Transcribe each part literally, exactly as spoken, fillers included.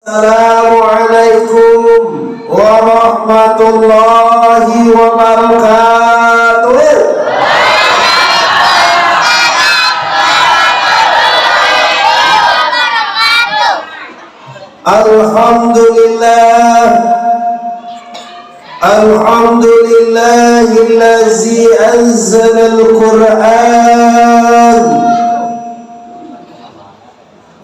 Assalamualaikum warahmatullahi wabarakatuh. Alhamdulillah. Alhamdulillahillazi anzalal Qur'an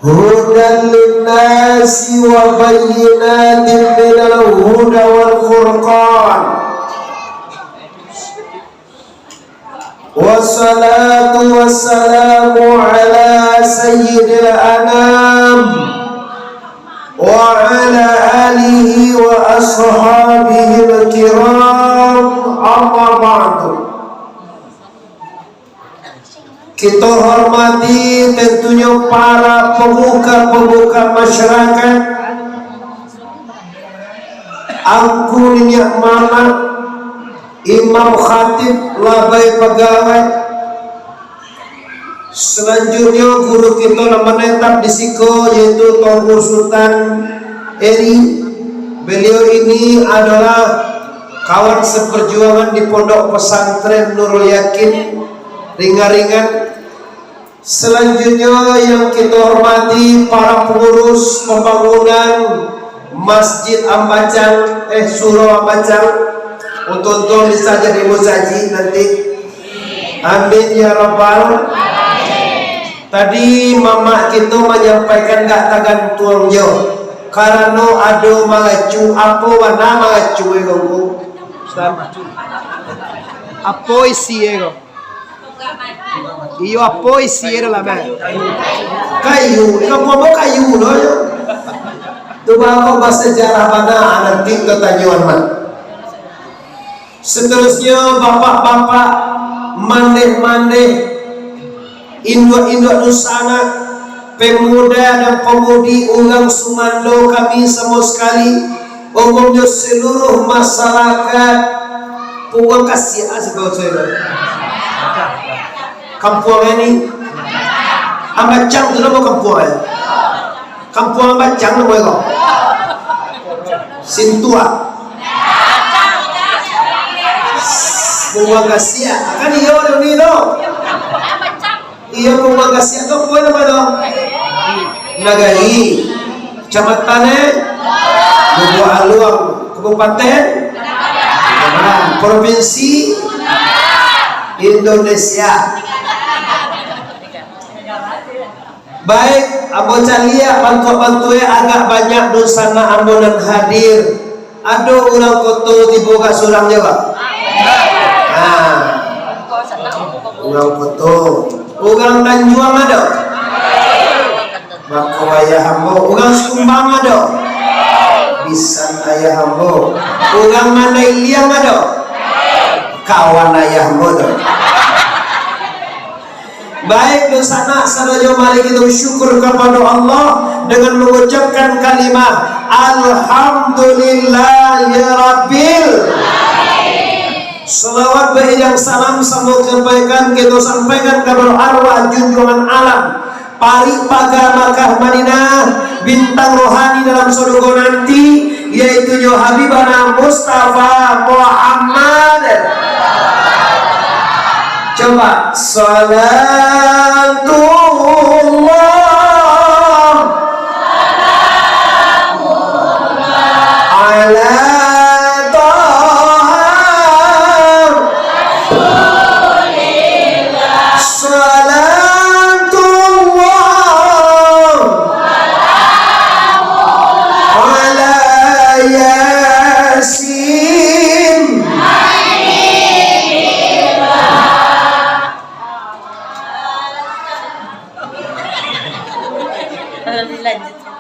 hudan linnasi wa bayyinatin minal huda wal furqan. Wassalatu wassalamu ala sayyidil anam wa ala alihi wa ashabihil kiram, amma ba'du. Kito hormati tentunyo para pemuka-pemuka masyarakat, angku niniak mamak, imam khatib, labai pagawai. Salanjutnyo, guru kito nan manetap di siko, yaitu Tuanku Sutan Eri. Beliau ini adalah kawan seperjuangan di Pondok Pesantren Nurul Yakin, Ringan-Ringan. Salanjutnyo, yang kito hormati para pangurus pambangunan Masjid Ambacang, eh, Surau Ambacang, untuang-untuang bisa jadi musajik nanti. Amin ya rabbal. Tadi mamak kito manyampaikan gak tagantuang jo, karano ado mangacu, apo bana mangacu, eh, Ngku? Apo isi, eh, ko? Iyo, apo isi e dalam e? Kayu, di kampuang ambo kayu lo yo. Tu baru basajarah bana, nanti tatanyoan mah. Saterusnyo, bapak-bapak, mandeh-mandeh, induak-induak dunsanak, pemuda dan pemudi, urang sumando kami samo sakali, umumnyo seluruh masyarakat Punguang Kasiak, ah, siko saya. Kampuang ini, Ambacang tu namo kampuang, eh? Kampuang Ambacang namo ko? Sintua. Punguang Kasiak. Kan iyo, demi tu. Iyo, Punguang Kasiak tu apo namo tu? Nagari. Kecamatan, eh? Lubuak Aluang. Kabupaten? Nah, provinsi? Indonesia. Baik, ambo caliak bantuak-bantuak agak banyak dunsanak ambo nan hadir. Ado urang Koto tibo ka surang jo, Pak? Nah, urang Koto. Urang Tanjuang ado? Mako ayah ambo. Urang Sikumbang ado? Bisan ayah ambo. Urang Mandai Liang ado? Kawan ayah ambo tu. Baik, dunsanak sadonyo, mari kita bersyukur kepada Allah dengan mengucapkan kalimah Alhamdulillahirabbil. Salawat bairingan salam samo kebaikan kita sampaikan kepada arwah junjungan alam, parik paga Makkah Madinah, bintang rohani dalam surga nanti, yaitu nyo Habibana Mustafa Muhammad. Coba, salatullah ala Taha. Salatullah ala Yasin.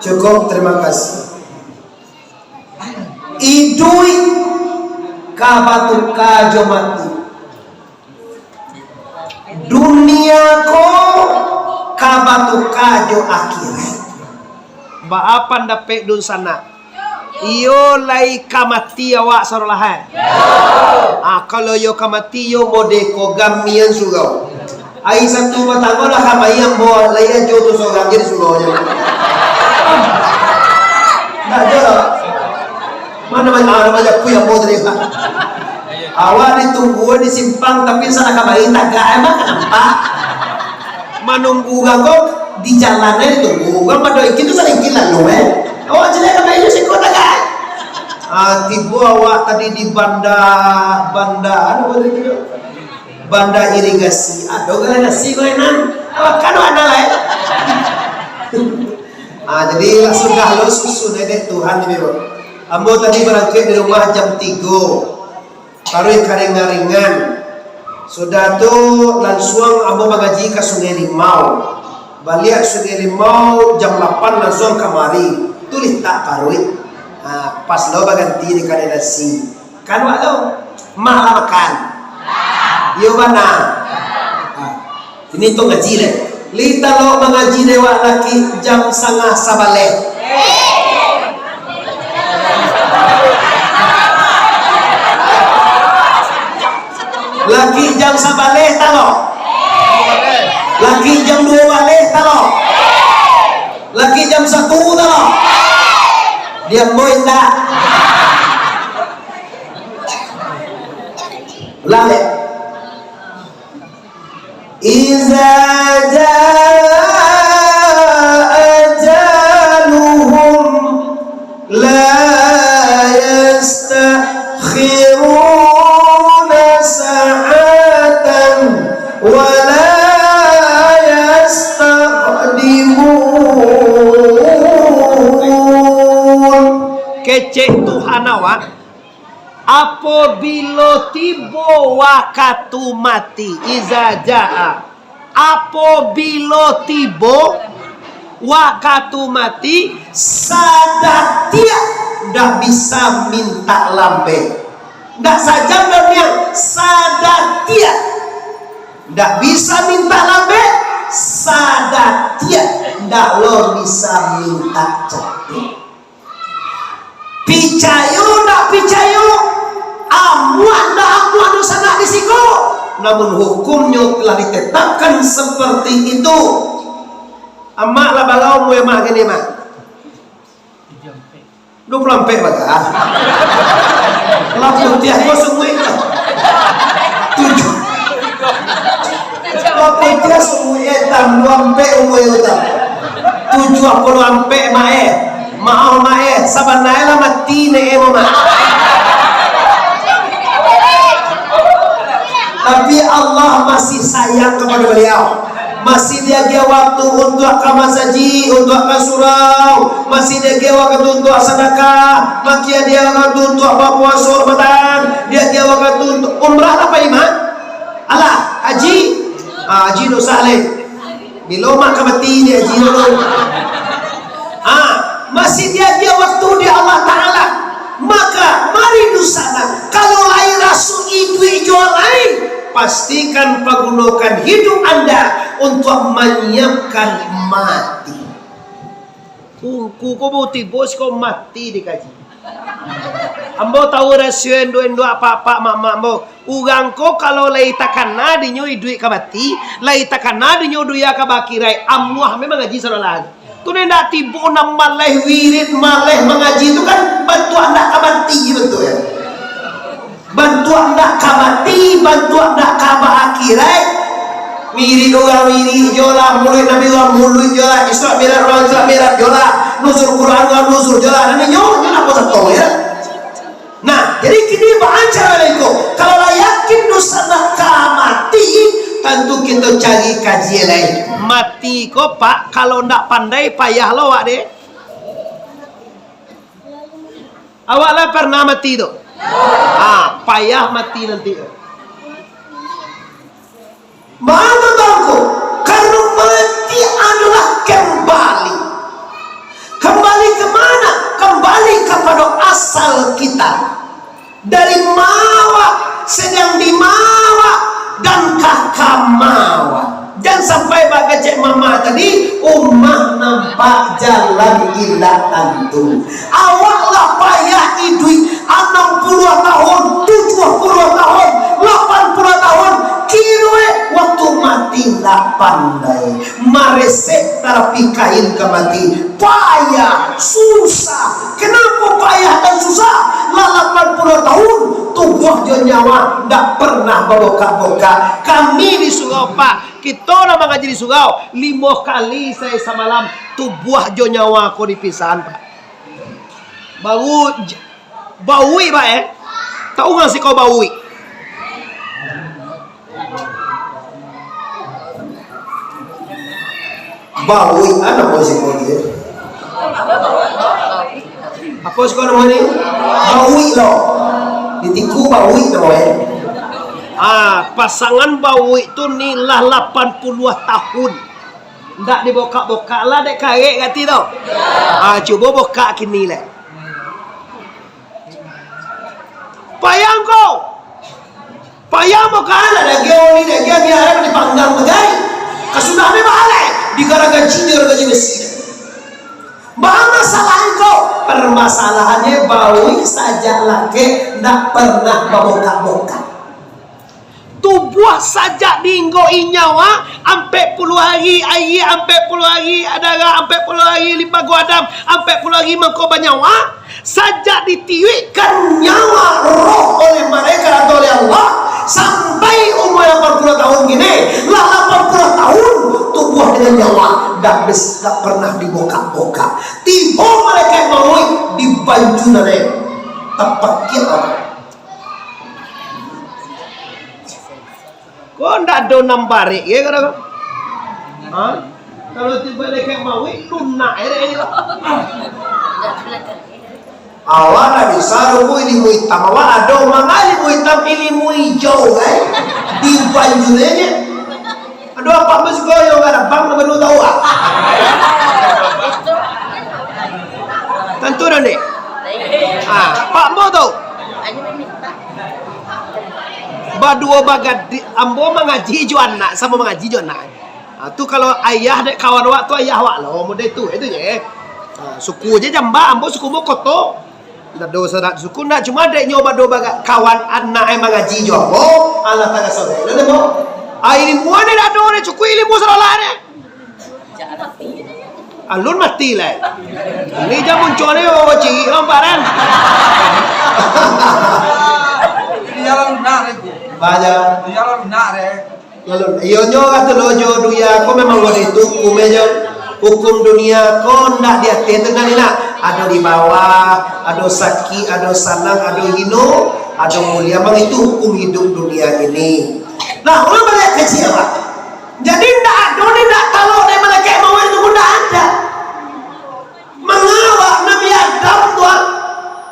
Cukup, terima kasih. Iduik ka batuka jo mati. Dunia ko ka batuka jo akhirat. Baa pandapek dunsanak? Iyo lai ka mati awak sarolah, eh? Ah, kalau iyo ka mati, iyo mode ko gamian surau. Ari satu batangah lah ka mayang, bo lai ajo tu sorang jadi surau je. Kalau bajapuik ambo tadi, Pak. Awak ditunggu di simpang, tapi salah ka bari tagak, emang kanapa? Manunggu urang ko di jalan aja ditunggu. Urang pado ikin tu sadikit lalu, eh. Awak jelek ka bari siko tagak, eh. Ah, tibo awak tadi di banda, banda, anu, apa tadi tu? Banda irigasi. Ado irigasi ko, Nan? Awak kan awak nan lain. Ah, jadi lah sudah lo susun, eh, dek Tuhan ini, bro. Ambo tadi barangkek dari rumah jam tigo. Taruih ka Ringan-Ringan. Sudah tu, lansuang ambo mangaji ka Sungai Limau. Baliak Sungai Limau jam lapan, lansuang kamari. Tu litak paruik. Ha, pas lo baganti di kadai nasi. Kan wak tu? Mah lah makan. Iyo bana. Ha. Ini tu ngaji deh. Lai talok mangaji dek wak laki jam sangah sabaleh. Laki jam sabaleh talok. Laki jam duo baleh talok. Laki jam satu talok. Diam boy indak. Ulang dek. Iza jaa ajaluhum la yastakhiruna sa'atan wa la yastaqdimun. Kecek Tuhan awak. Apobilo tibo wakatu mati, iza jaa, apobilo tibo wakatu mati, sadatiak ndak bisa mintak lambek. Ndak sajam doh niang, sadatiak ndak bisa mintak lambek, sadatiak ndak lo bisa mintak capek. Picayo ndak picayo, amuah ndak amuah dunsanak di siko, namun hukumnyo telah ditetapkan seperti itu. Amak lah bala umua amak kini, Mak? Duo puluah ampek baka. Lah putiah ko sumuik lah. Tujuh. Lah putiah sumuik, eh, tam, duo ampek umua tu tam. Tujuah puluah ampek, Mak, eh. Maoh, Mak, eh. Sabananyo lah mati, Nek, eh, Mak. Tapi Allah masih sayang kepada beliau. Masih diagiah waktu untuak ka masajik, untuak ka surau, masih diagiah waktu untuak sadakah, masih diagiah waktu untuak bapuaso Ramadan, diagiah waktu untuak umrah lah pai, Mak? Alah, haji. Ah, haji dosa lai. Bilo Mak ka mati di haji tu? Ha, masih diagiah waktu di Allah Ta'ala. Maka, mari dunsanak, kalau lai raso iduik juo lai, pastikan pagunokan hiduik anda untuak manyiapkan mati. Ungku ko baru tibo siko mati dikaji. Ambo tahu rasio induak-induak, apak-apak, mak-mak ambo. Urang ko kalau lai takana dinyo iduik ka mati, lai takana dinyo dunia ka bakiraik, amuah memang ngaji sadolah. Tu nan indak tibo, nan maleh wirid, maleh mangaji tu kan bantuak ndak ka mati bantuaknyo. Bantuak ndak ka mati, bantuak ndak ka baakhirat. Wirid urang wirid jo lah, muluik Nabi urang muluik jo lah, Isra Mi'raj urang Isra Mi'raj jo lah, nuzul Quran urang nuzul jo lah. Nan inyo, inyo ndak sato, yo. Nah, jadi kini baa caro lai ko? Kalau lah yakin dunsanak ka mati, tantu kito cari kaji lai. Mati ko, Pak, kalau ndak pandai, payah lo awak deh. Awak lah pernah mati tu? Ah, payah mati nanti tu. Mano bangko? Karano mati adolah kambali. Kambali ka mana? Kambali kapado asal kita. Dari ma awak, sadang di ma awak, dan ka kama awak. Jan sampai bakecek mama tadi, umah nampak jalan indak tantu. Awak lah payah iduik anam puluah tahun, tujuah puluah tahun, lapan puluah tahun, kiro eh, waktu mati ndak pandai. Maresek tarapi kain ka mati. Payah, susah. Kenapa payah dan susah? Lah lapan jo nyawa, ndak pernah babokak-bokak. Kami di surau, Pak, kito nan mangaji di surau, limo kali sahari samalam tubuah jo nyawa ko dipisahan, Pak. Baru j-, bauik, Pak, eh. Tahu nggak sih kau bauik? Bauik, ah, namo siko tu? Apo siko namo ni? Bauik lo. Di tiku bauik namo, eh. Ah, pasangan bauik tu ni lah lapan puluah tahun. Ndak dibokak-bokak lah, dek karek kati tu. Ah, cubo bokak kini lah. Payah ko. Payah mah kan, ado lagi oli, ado lagi minyak, ado dipanggang bagai. Kasudah ni bahalai, digaraga jinyo, gaji besi. Baa masalah ko? Permasalahannyo bauik sajak lakek, ndak pernah babokak-bokak. Tubuah sajak diinggo-i nyawa, ampek puluah hari, aia ampek puluah hari, darah ampek puluah hari, limbago Adam ampek puluah hari mangko banyawa. Sajak ditiuikkan nyawa roh oleh malaikat atau oleh Allah, sampai umur lapan puluah tahun kini, lah lapan puluah tahun tubuah dengan nyawa, dak bes-, dak pernah dibokak-bokak. Tibo malaikat mauik di banjunan, eh, tapakiak awak. Ko ndak ado nan barek, ye, kata ko. Ha? Kalau tibo malaikat mauik, lunak, eh, dek, eh. Awak ndak bisa, Ruku, ilmu itam. Awak ado manga ilmu itam, ilmu ijau, kan? Di banjunnyo. Aduh, apak ambo suko yo ngarabang, nak baru tahu, ah. Tantu dah, Dek? Ah, apak ambo tu. Baduo bagadi, ambo mangaji jo anak, samo mangaji jo anak. Ah, tu kalau ayah dek kawan awak tu, ayah awak lo, model tu, itu je. Ah, suku je Jambak, ambo suku ambo Koto. Ndak ado sanak suku, ndak cuma dek nyo bado baga-, kawan anak e mangaji jo ambo, alah tagaso dek, ndak ado. Ai, ilmu ane ndak ado, dek cukuik ilmu sadolah ne. Alun mati lai. Ni jam muncul ni, oh, cirik nampak kan? Dia lalu nak, dek. Banyak. Dia lalu nak, dek. Lalu, iyo nyo kato lo jo dunia ko memang model itu hukum e nyo. Hukum dunia ko ndak di ateh tu ndak ni nak. Ado di bawah, ado sakik, ado sanang, ado hino, ado mulia. Memang itu hukum hidup dunia ini. Nah, ulang baliak kaji awak. Jadi ndak ado ni ndak talok dari malaikat mauik tu pun ndak ada. Manga awak Nabi Adam tu, ah,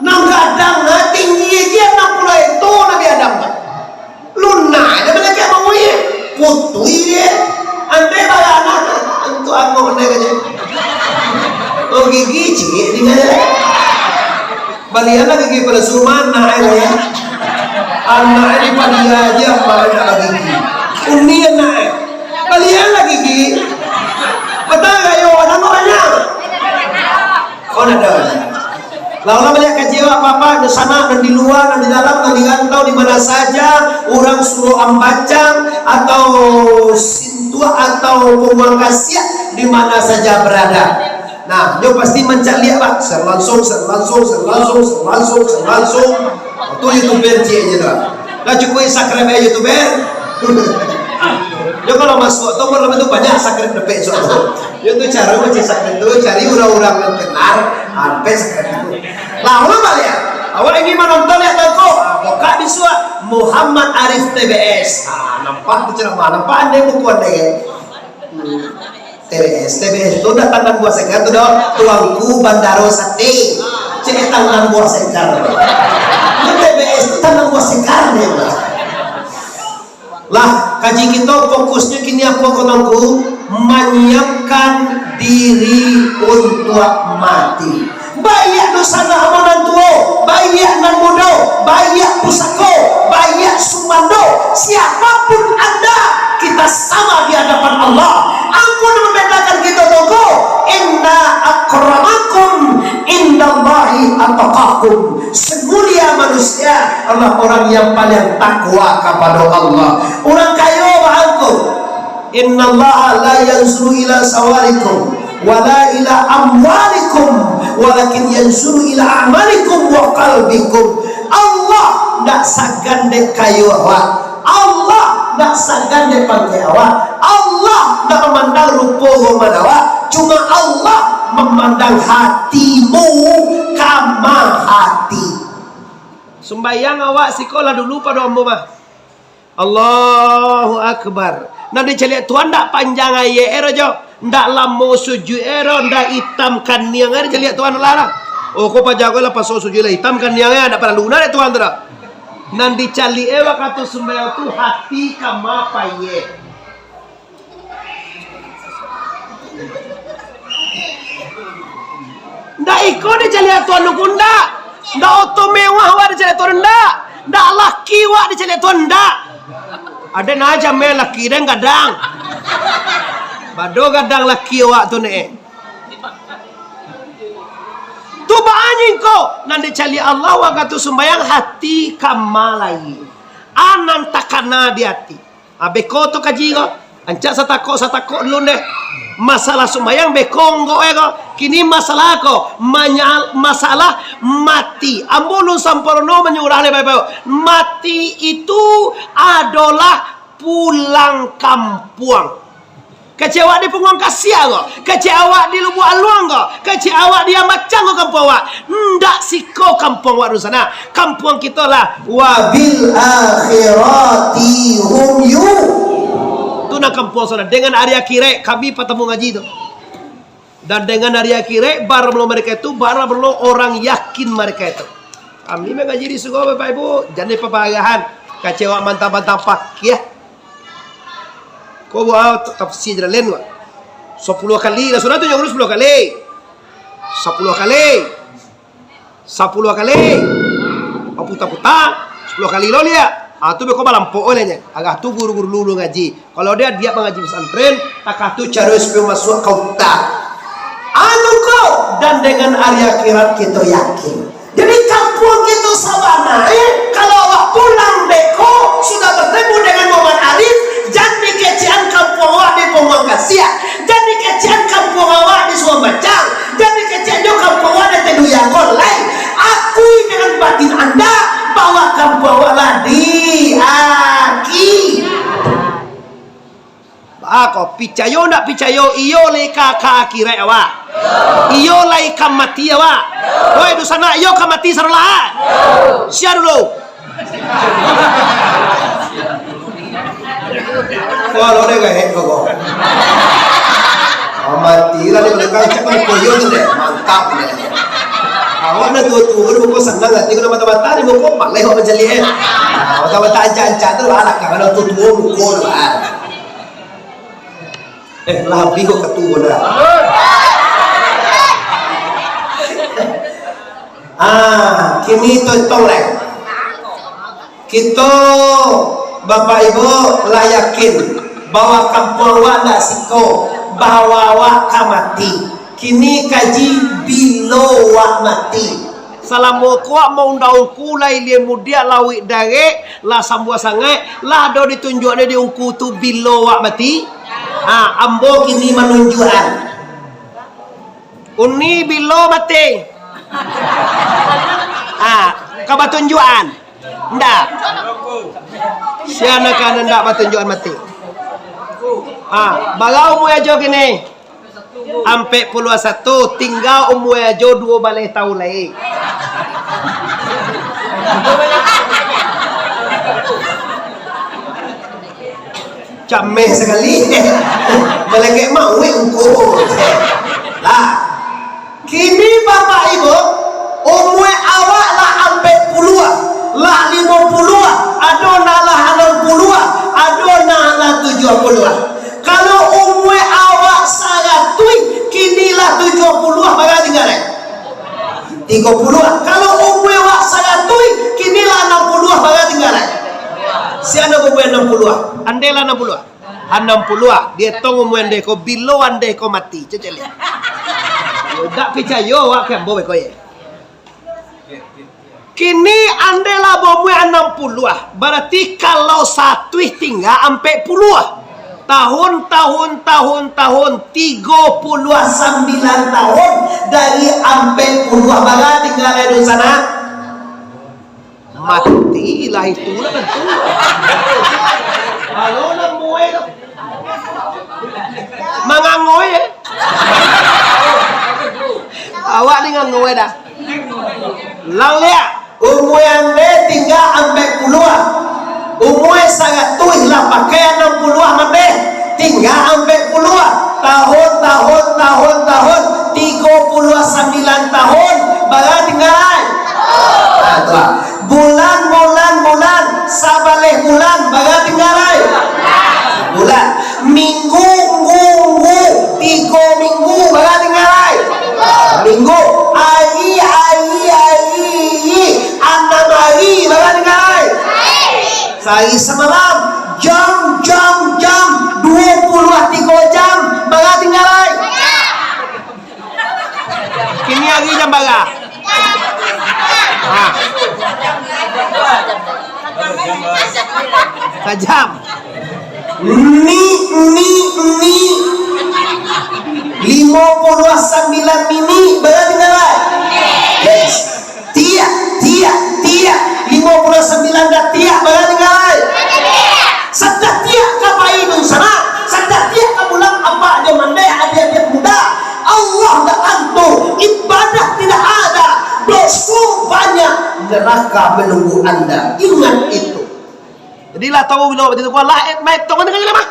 nan gadang, ah, tinggi aja anam puluah ekto Nabi Adam tu. Lunak aja malaikat mauik, putui dia. Andai baranak, antu angok dia kaje. Oh, gigi ciek dia. Balian lah gigi palsu, anak e, ya. Anak e dipadia aja, amak e ndak bagigi. Uni anak e. Balian lah gigi. Batang gayo, anak banyak. Oh, ndak ado. Lah, ulang baliak kaji awak, Bapak, dunsanak, nan di lua, nan di dalam, nan di rantau, di mana saja, urang Suruang Bacang, atau Sintuak, atau Punguang Kasiak, di mana saja berada. Nah, nyo pasti mancaliak, Pak. Share langsung, share langsung, share langsung, share langsung, share langsung. Tu youtuber ciek je tu. Lah cukuik subscribe e youtuber. Yo, kalau masuak tu, malam tu banyak subscribe dapek suak tu. Yo, tu caro mancari subscribe tu, cari urang-urang nan kenal, sampai subscribe tu. Lah, ulang baliak. Awak ingin manonton lihat tangko? Ah, buka di suak Muhammad Arif T B S. Ah, nampak tu ceramah, nampak ande buku ande, kan? Hmm. T B S, T B S tu datang nan buah segar tu doh, Tuanku Bandaro Sate. Cek tang nan buah segar. Itu T B S tu tang nan buah segar dia, Bang. Lah, kaji kito fokusnyo kini apo, Tuanku? Manyiapkan diri untuak mati. Baiak dunsanak ambo nan tuo, baiak nan mudo, baiak pusako, baiak sumando, siapapun anda, kita sama di hadapan Allah. Apo nan mambedakan kito tu ko? Inna akramakum indallahi atqakum. Semulia manusia adalah orang yang paling takwa kepada Allah. Urang kayo bangko. Innallaha la yanzuru ila suwarikum wala ila amwalikum, walakin yanzuru ila a'malikum wa qalbikum. Allah Ndak sagan dek kayo awak. Allah ndak sagan dek pangkek awak. Allah ndak mamandang rupo goman awak. Cuma Allah mamandang hatimu, kama hati. Sumbayang awak siko lah dulu pado ambo mah. Allahu Akbar. Nan dicaliak Tuhan ndak panjang ayek ero jo. Ndak lamo sujuik ero, ndak itam kaniang ero dicaliak Tuhan lah. Oh, ko paja ko lah paso sujuik lah itam kaniang, eh, ndak paralu na dek Tuhan tu dah. Nan dicaliak e wakatu sumbayang tu hati kama payek. Ndak iko dicaliak Tuhan tu ndak. Ndak oto mewah wak dicaliak Tuhan ndak. Ndak laki wak dicaliak Tuhan ndak. Ado na jameh laki den gadang. Bado gadang laki wak tu ne. Tu baa nyo ko, nan dicaliak Allah wakatu sumbayang hati kama lai. A nan takana di ati. Ah, beko tu kaji ko. Ancak satakok-satakok dulu deh. Masalah sumbayang beko ngok e ko. Kini masalah ko, manya-, masalah mati. Ambo ulun sampurno manyurah lai bae-bae. Mati itu adolah pulang kampuang. Kecek awak di Punguang Kasiak ko, kecek awak di Lubuak Aluang ko, kecek awak di Amacang ko kampuang awak. Ndak siko kampuang awak dunsanak. Kampuang kito lah. Wabil akhirati hum yu. Tu nan kampuang sanak. Dengan ari akhirat kami patamu ngaji tu. Dan dengan ari akhirat, bara pulo mereka itu, bara pulo orang yakin mereka itu. Kami mangaji di surau, Bapak Ibu, jan dipaparahan. Kecek awak mantang-mantang pakiah. Ko buah tafsir jalan lain, Wak. Sapuluah kali, lah sudah tu nyo urus sapuluah kali. Sapuluah kali. Sapuluah kali. Baputa-puta. Sapuluah kali lo liak. Ah, tu beko balampok oleh nyo. Agak tu guru-guru dulu ngaji. Kalau dia, dia mangaji pesantren, takah tu caro supaya masuak ka utak. Anu ko, dan dengan ari akhirat kito yakin. Jadi kampuang kito sabana, eh, kalau awak pulang beko, sudah bertemu dengan Muhammad Arif, jan dikecekan kampuang awak di Punguang Kasiak, jan dikecekan kampuang awak di Suambacang, jan dikecekan jo kampuang awak di Teduya ko lai. Akui dengan batin anda bahwa kampuang awak lah di aki. Baa ko, picayo ndak picayo, iyo lai ka, ka akhirat awak? Iyo lai ka mati awak? Woi, dunsanak, iyo ka mati sarolah? Sia dulu? Wah, lo deh gaek ko, ko. Ah, mati lah di balakang, cak mano koyo tu deh. Mantap deh. Awak dah tua-tua, di muko sanang hati, kena mata-mata, di muko maleh awak mancaliak, eh. Ah, mata-mata ancak-ancak tu lah, lah, kalau tua-tua muko tu lah. Eh, lah habih kok katuo dah. Ah, kini tu tong lai. Kito, Bapak Ibu, lah yakin bahwa kampuang awak ndak siko, bahwa awak ka mati. Kini kaji bilo awak mati. Salamo ko awak maundang ungku, lah ilia mudiak, lawik darek, lah sambuah sangaik, lah ado ditunjuaknyo di ungku tu bilo awak mati? Ha, ambo kini manunjuakan. Uni bilo mati. Ha, ka batunjuakan. Ndak. Sia nan ka ndak batunjuakan mati. Ha, bara umua ajo kini? Ampek puluah satu, tingga umua ajo duo baleh taun lai. Cameh sakali. Malengkek mauik ungku. Lah. Kini Bapak Ibu, umua awak lah ampek puluah, lah limo puluah, ado nan lah anam puluah, ado nan lah tujuah puluah. Kalau umua awak saratuih, kini lah tujuah puluah, bara tingga lai? Tigo puluah. Kalau umua awak saratuih, kini lah anam puluah, bara tingga lai? Sia nan umua anam puluah? Andeh lah anam puluah. Anam puluah, dietong umua andeh ko, bilo andeh ko mati, cecek liek. Dak picayo awak ka ambo beko ye. Kini andeh lah baumua anam puluah, barati kalau satuih tingga ampek puluah. Tahun, tahun, tahun, tahun, tigo puluah sambilan tahun dari ampek puluah, bara tingga lai dunsanak? Mati lah itu lah tentu. Kalau nak muai tu. Mangangoi, eh? Awak ni ngangoi dah. Lang liak. Umua ande tingga ampek puluah. Umua saratuih lah pakai anam puluah mambeh. Tingga ampek puluah. Tahun, tahun, tahun, tahun. Tigo puluah sambilan tahun. Bara tingga lai? Ah, tu lah. Bulan, bulan, bulan. Sabaleh bulan. Bara tingga lai? Bulan. Minggu, nggu, nggu. Tigo minggu. Bara tingga lai? Minggu. Ari, ari, ari. Anam ari. Bara tingga lai? Sahari samalam, jam, jam, jam, duo puluah tigo jam, bara tingga lai? Kini ari jam bara? Ha. Sajam. Ni, ni, ni. Limo puluah sambilan mini, bara tingga lai? Yes. Tiak, tiak, tiak, limo puluah sambilan datiak, bara tingga lai? Sadatiak ka pai dunsanak, sadatiak ka pulang apak jo mandeh, adiak-adiak muda. Allah ndak tantu, ibadah tidak ada, doso banyak, neraka menunggu anda. Ingat itu. Jadi lah tahu bilo baca tu, lah, eh, mai, tong ni kan mah.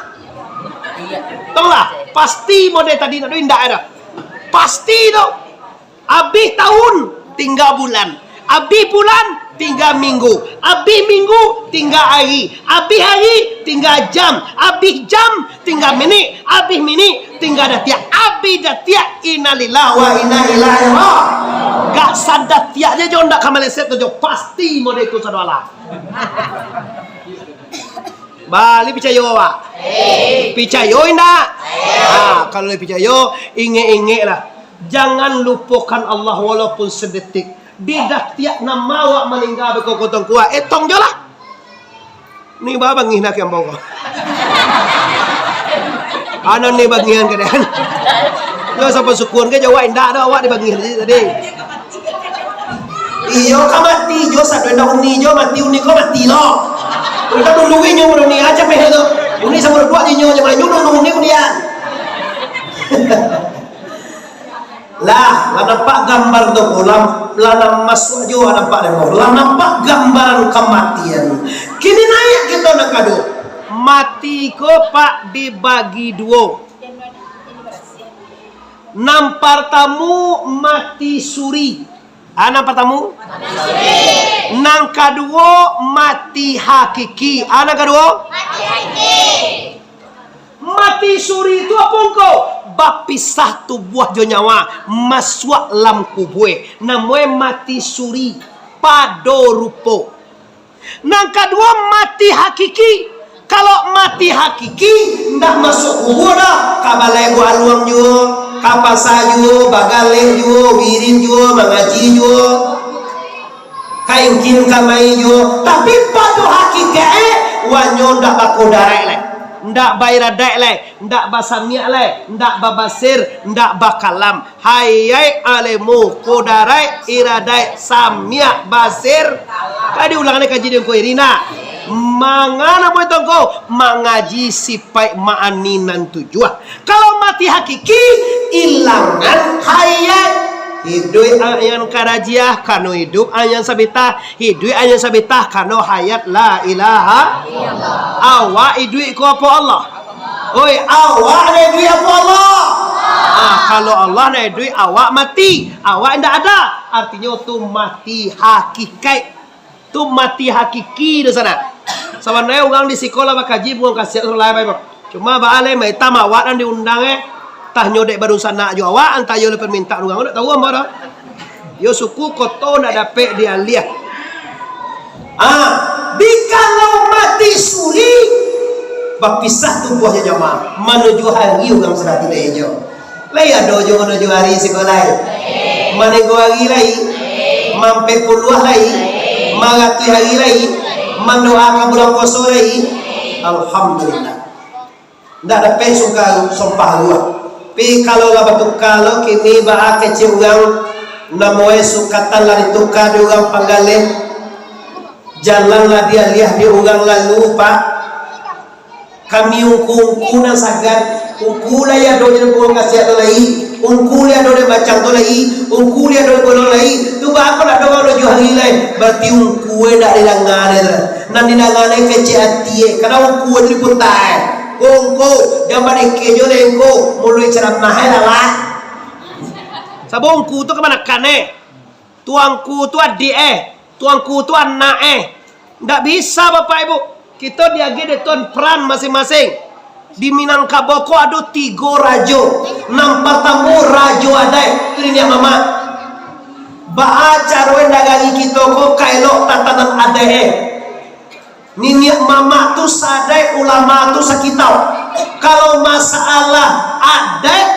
Tong lah, pasti model tadi nak indak ada. Pasti tu. Abih tahun, tingga bulan. Abih bulan, tingga minggu. Abih minggu, tingga ari. Abih ari, tingga jam. Abih jam, tingga minik. Abih minik, tingga datiak. Abih datiak, innalillahi wa inna ilaihi ra-, gak sadatiak je jo ndak ka meleset tu jo. Pasti model itu, saudara. Bali picayo, Pak? Picayo indak? Ah, kalau lai picayo, ingek-ingek lah. Jangan lupokan Allah walaupun sadetik. Di datiak nan awak maningga beko kotong kuat, etong jo lah. Ni babangih nak kiambau ko. Ano ni bangihan kadean. Yo, sapa sukun ke jawab indak ado awak dibangih tadi. Iyo ka mati jo, sado indak uni jo, mati uni ko mati lo. Udah dulu inyo baru ni aja peh tu. Uni samo duo inyo je, manyo dulu uni kemudian. Lah, lah nampak gambar tu ko, lah, lah nam-, masuak juo nampak dek ko. Lah nampak gambaran kamatian. Kini naiak kito nan kaduo. Mati ko, Pak, dibagi duo. Nan partamo mati suri. Ah, nan partamo? Mati suri. Nan kaduo mati hakiki. Ah, nan kaduo? Mati hakiki. Mati suri tu apo ngko? Bapisah tubuah jo nyawa, masuak lam kubue. Namoe mati suri, pado rupo. Nan kaduo mati hakiki. Kalau mati hakiki, ndak masuak kubua doh, ka balai buah aluang juo, ka pasa juo, bagaleh juo, wirid juo, mangaji juo. Ka ingkin ka mai juo, tapi pado hakikaik e, wanyo ndak bakodaraik lai, ndak bairadaik lai, ndak basamiak lai, ndak babasir, ndak bakalam. Hayaik, alemu, kodaraik, iradaik, samiak, basir. Ka diulang ni kaji di Ungku Irina. Manga namo itu Ungku? Mangaji sipaik ma'ani nan tujuah. Kalau mati hakiki, ilangan hayaik. Iduik angan karajiah, kano iduik angan sabitah. Iduik angan sabitah, kano hayat la ilaha. Awak iduik ko apo Allah? Oi, awak nan iduik apo Allah? Ah, kalau Allah nan iduik, awak mati. Awak indak ada. Artinyo tu mati hakikaik. Tu mati hakiki tu sanak. Sabananyo urang di siko lah bakaji, buang kasiat tu lah, Bapak. Cuma baa lai, maitam awak nan diundang, eh. Tah nyo dek badunsanak jo awak, antah iyo lah pamintak urang, ndak tahu ambo doh. Iyo suku koto ndak dapek dialiah. Ah, dikalau mati suri, bapisah tubuah jo nyawa, manuju hari urang sudah tibo jo. Lai ado jo manuju hari siko lai? Manigo hari lai? Mampek puluah lai? Maratuih hari lai? Mandoa ka bulan puaso lai? Alhamdulillah. Ndak dapek suka sompah ruah. Pi kalau lah batuka lo kini baa kecek urang, namoe sukatan lah dituka di urang panggaleh. Jalan lah dialiah dek urang lalu, Pak. Kami ungku-ungku nan sagan, ungku lai ado di Lubuk Kasiak tu lai, ungku lai ado di Bacang tu lai, ungku lai ado di Bolong lai. Tu baa kok ndak ado urang tujuah hari lai? Barati ungku e ndak didanga dek tu. Nan didanga dek kecek ati e, karano ungku e tu diputa e. Ko ungku, jan badekeh jo dek ungku, muluik caramah e lalak. Sabab ungku tu kamanakan e. Tuangku tu adiak e, tuangku tu anak e. Ndak bisa, Bapak Ibu. Kito diagiah dek Tuan peran masing-masing. Di Minangkabau ko ado tigo rajo. Nan partamo rajo adaik, tu niniak mamak. Baa caro e nagari kito ko ka elok tatanan adaik e? Niniak mamak tu saadaik, ulama tu sakitau. Kalau masalah adaik,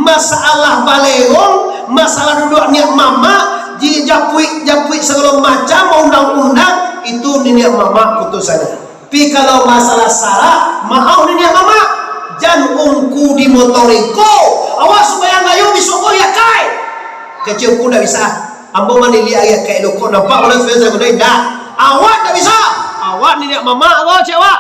masalah balerong, masalah duduak niak mamak, di japuik-japuik sagalo macam, undang-undang, itu niniak mamak putusannyo. Tapi kalau masalah sarak, maaf niniak mamak, jan ungku dimotori ko. Awak sumbayang gayo bisuak ko, ya kai. Kecek ungku ndak bisa. Ambo maniliak ari akak elok ko, nampak urang sudah sagunai, indak. Awak ndak bisa. Awak niniak mamak ko, cek awak.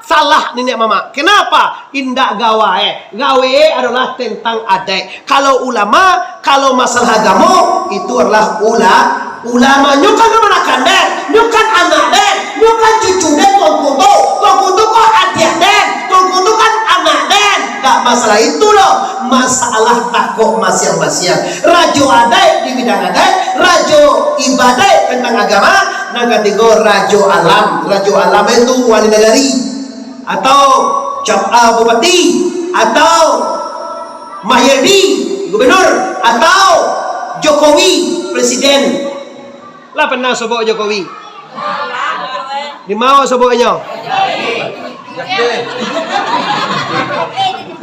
Salah niniak mamak. Kenapa? Indak gawa e. Gawa e adolah tentang adaik. Kalau ulama, kalau masalah agamo, itu adolah ula-, ulama. Nyo kan kamanakan den, nyo kan anak den, nyo kan cucu den, tuangku tu. Tuangku tu ko adiak den, tuangku tu kan anak den. Ndak masalah itu doh. Masalah takok masiang-masiang. Rajo adaik di bidang adaik, rajo ibadaik tentang agama, nan katigo rajo alam. Rajo alam itu wali nagari, atau cap-, ah, bupati, atau Mahyeldi, gubernur, atau Jokowi, presiden. Lah pernah sobok Jokowi? Di ma soboknyo?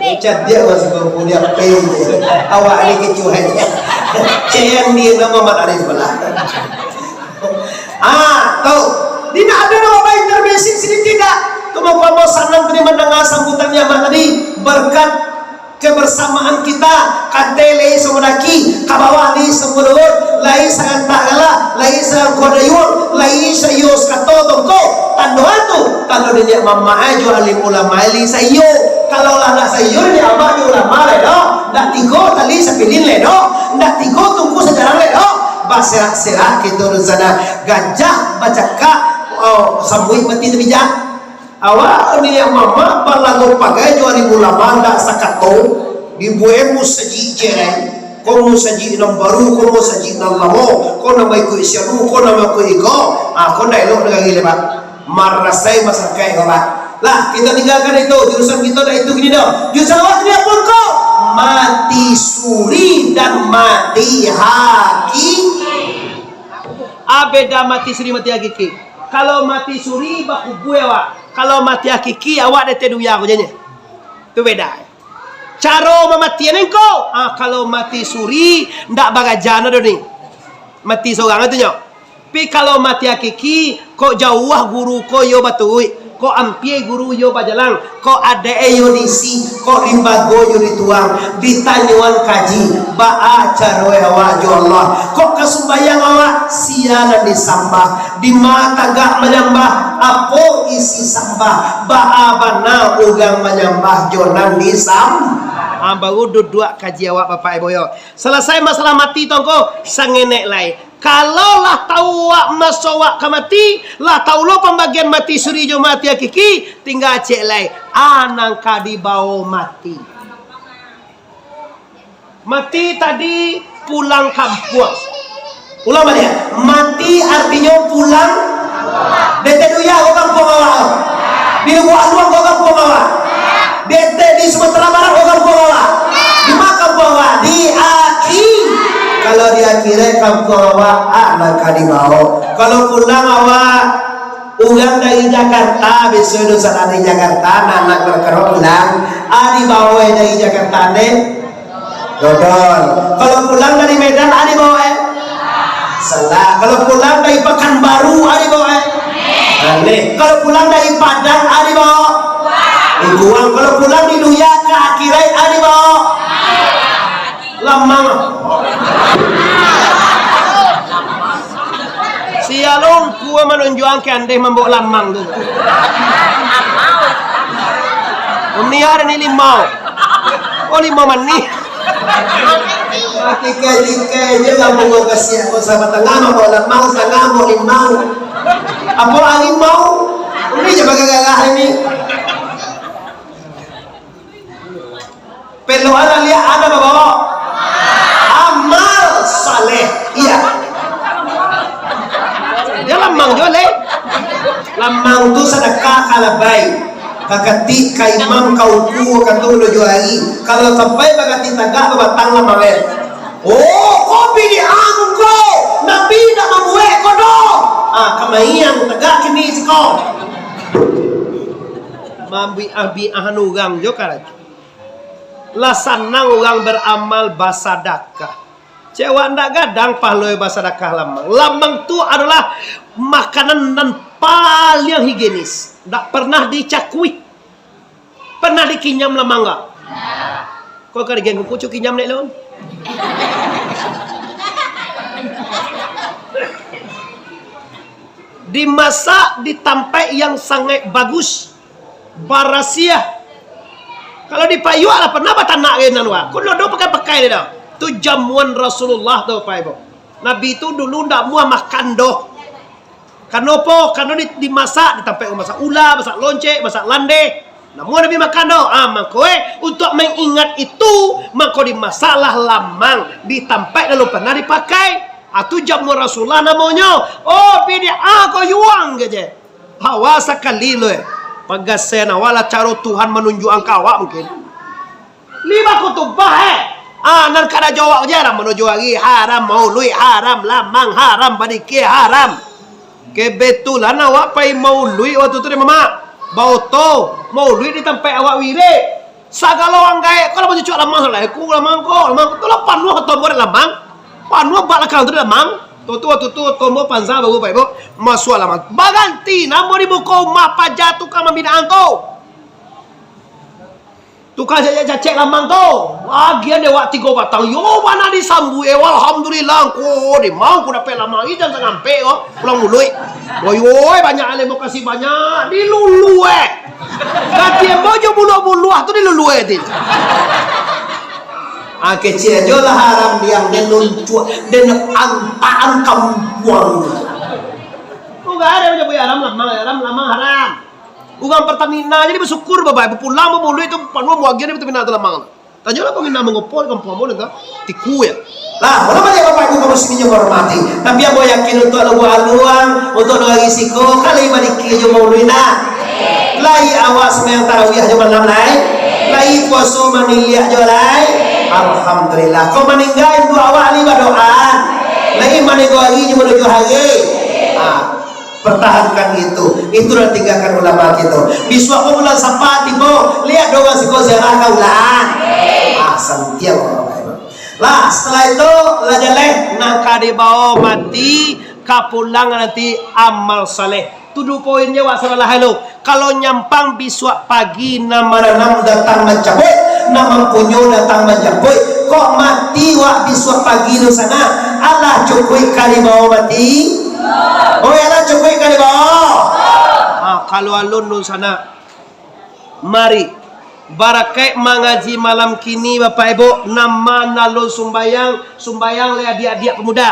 Eh, cadiak masih mampunyai P J. Awak ni kecuali. Cen dia nama Mat Arif lah. Ah, tu. Di nak ada nama intervensi sini tidak? Tu mau kamu sanang tadi mandanga sambutan nyaman tadi, berkat kebersamaan kita, ka ateh lai samo daki, ka bawah lai samo luhur, lai sagantak galah, lai sangko dayuang, lai saiyo sakato tongko. Tando tu, tando niniak mamak e jo alim ulama e lai saiyo. Kalau lah ndak saiyo niniak mamak jo ulama lai doh, ndak tigo tali sapilin lai doh, ndak tigo tungku sajarang lai doh. Baserak-serak kito di sana, gajah bacakak, oh, sambuik mati tabijak. Awak niniak mamak balago pagai jo alim ulama ndak sakato, dibuek musajik je lai. Ko musajik nan baru, ko musajik nan lamo, ko nan baikuik si anu, ko nan baikuik iko. Ah, ko ndak elok nagari lai, Pak. Marasai masarakaik ko, Pak. Lah, kita tinggalkan itu. Jurusan kita ndak itu kini doh. Jurusan awak kini apo ko? Mati suri dan mati hakiki. Ah, beda mati suri, mati hakiki. Kalau mati suri, bakubua awak. Kalau mati hakiki, awak di ateh dunia ko je nyo. Tu beda. Caro mamatian ko, ah, kalau mati suri, ndak bagaja na doh ni. Mati sorang tu nyo. Tapi kalau mati hakiki, kok jauah guru ko yo baturuik, kok ampia guru yo bajalang, kok adaik e yo diisi, kok limbago yo dituang, ditanyoan kaji, baa caro e awak jo Allah, kok ka sumbayang awak, sia nan disambah, di ma tagak manyambah, apo isi sambah, baa bana urang manyambah jo nan disam-, ah, baru duduak kaji awak, Bapak Ibu yo. Salasai masalah mati tu ko, sangenek lai. Kalau lah tahu awak maso awak ka mati, lah tahu lo pambagian mati suri jo mati hakiki, tingga cek lai, a nan ka dibawo mati. Mati tadi pulang kampuang. Ulang baliak, mati artinyo pulang. Di ateh dunia ko kampuang awak? Di Lubuak Aluang ko kampuang awak? Di ateh, di Sumatera Barat ko kampuang awak? Di ma kampuang awak? Di akhi-, kalau di akhirat kampuang awak, a nan ka dibawo. Kalau pulang awak, urang dari Jakarta, biaso dosa dari Jakarta, nan nak berkerok pulang, a dibawo dari Jakarta deh. Dodol. Kalau pulang dari Medan, a dibawo e? Salah. Kalau pulang dari Pekanbaru, a dibawo e? Aneh. Kalau pulang dari Padang, a dibawo? Dibuang. Kalau pulang di dunia ka akhirat, a dibawo? Lamang. Sia lo ungku manunjuakan andeh mambao lamang tu. Uni ada ni limau. Oh, limau manih. Tikai-tikai je lah bungo kasiak ko, sama tangah mambao lamang, tangah mambao limau. Apo harimau? Uni je bagagah ni. Peloan liak ada babawa amal saleh. Iya. Dia lamang juo, leh. Lamang tu sadakah ka labai. Ka katik, ka imam, ka ungku, ka tu lo juo ari. Kalau sampai bakatik tagak, babatang lamang, eh. Oh, ko bid'ah ko. Nabi indak mambuek ko doh. Ah, kamaian tagak kini siko. Mambiah-biahan urang jo karajo. Lah sanang urang baramal basadakah. Cewek ndak gadang pahalo basadakah lamang. Lamang tu adolah makanan nan paliang higienis. Ndak pernah dicakui. Pernah dikinyam lamang nggak? Kok kada geng kucu kinyam nek lon? Dimasak di tampek yang sangat bagus. Barasiah. Kalau di payuak lah pernah batanak ke nan wak. Kun lo do pakai-pakai dia dah. Tu jamuan Rasulullah tu, Pak Ibu. Nabi tu dulu ndak muah makan doh. Karano apo? Karano di, dimasak, di tampek masak ula, masak loncek, masak landeh. Ndak muah Nabi makan doh. Ah, mangko eh, untuk mengingat itu, mangko dimasaklah lamang di tampek lalu pernah dipakai. Ah, tu jamuan Rasulullah namonyo. Oh, bid'ah ko yuang ke je. Awak sakali lo, eh. Pagasan awak lah caro Tuhan manunjuakan ka awak mungkin. Lima khutubah, eh. Ah, nan kada jawab je haram, mano juo ari, haram mauluik, haram lamang, haram badikir, haram. Kebetulan awak pai mauluik waktu tu deh, Mamak. Baoto, mauluik di tampek awak wirik. Sagalo urang gaek ko lah bacucuk lamang, salah ku lamang ko, lamang ko tu lah panuah tombol lamang, panuah bak lakang tu lamang. Tu, tu, tu, tu, tombol pansa baru, Pak Ibu, masuak lamang. Baganti namo di muko umah paja tukang mambinaan tu. Tukang cacek-cacek lamang tu. Agian dewak tigo batang, yo bana disambuik, eh, alhamdulillah, ko di mangko dapek lamang, ijan sangampek ko, pulang muluik. Woi, woi, banyak alih, makasih banyak, dilulu, eh. Gati ambo jo buluah-buluah tu dilulue ti. Ah, kecil ajo lah haram diang, den nuncuak, den antaan kampuang. Urang ado nyo haram lamang, haram lamang haram. Urang Pertamina jadi bersyukur babai, bapulang bamuluik tu panuah muagian di Pertamina tu lamang. Tanyolah pangina mangopo di kampuang ambo tu. Tiku ya. Lah, kalau banyak Bapak Ibu kaum muslimin yang hormati. Tapi ambo yakin untuak lubuak aluang, untuak doa risiko, ka lai badikir jo mauluik nah. Lai awak sumbayang tarawih jo malam lai. Lai puaso maniliak jo lai. Alhamdulillah. Kok maningga induak awak lai badoa. Lai manego ari jo manuju hari. Ah. Pertahankan itu. Itulah tinggalkan ulama kito. Bisuak ko bulan Safar tibo, liak dek urang siko ziarah ka ulang. Ah, santiang. Lah, setelah itu, lah jaleh, nan ka dibawo mati, ka pulang nanti amal saleh. Tujuh poinnyo, wak salah lo. Kalau nyampang bisuak pagi, nan mananam datang mancabuik, nan mampunyo datang manjapuik. Kok mati wak bisuak pagi tu sanak, alah cukuik ka dibawo mati? Oi, alah cukuik ka dibawo? Ha, kalau alun tu sanak, mari, barakaik mangaji malam kini, Bapak Ibu, nan ma nan alun sumbayang, sumbayang lai adiak-adiak pemuda.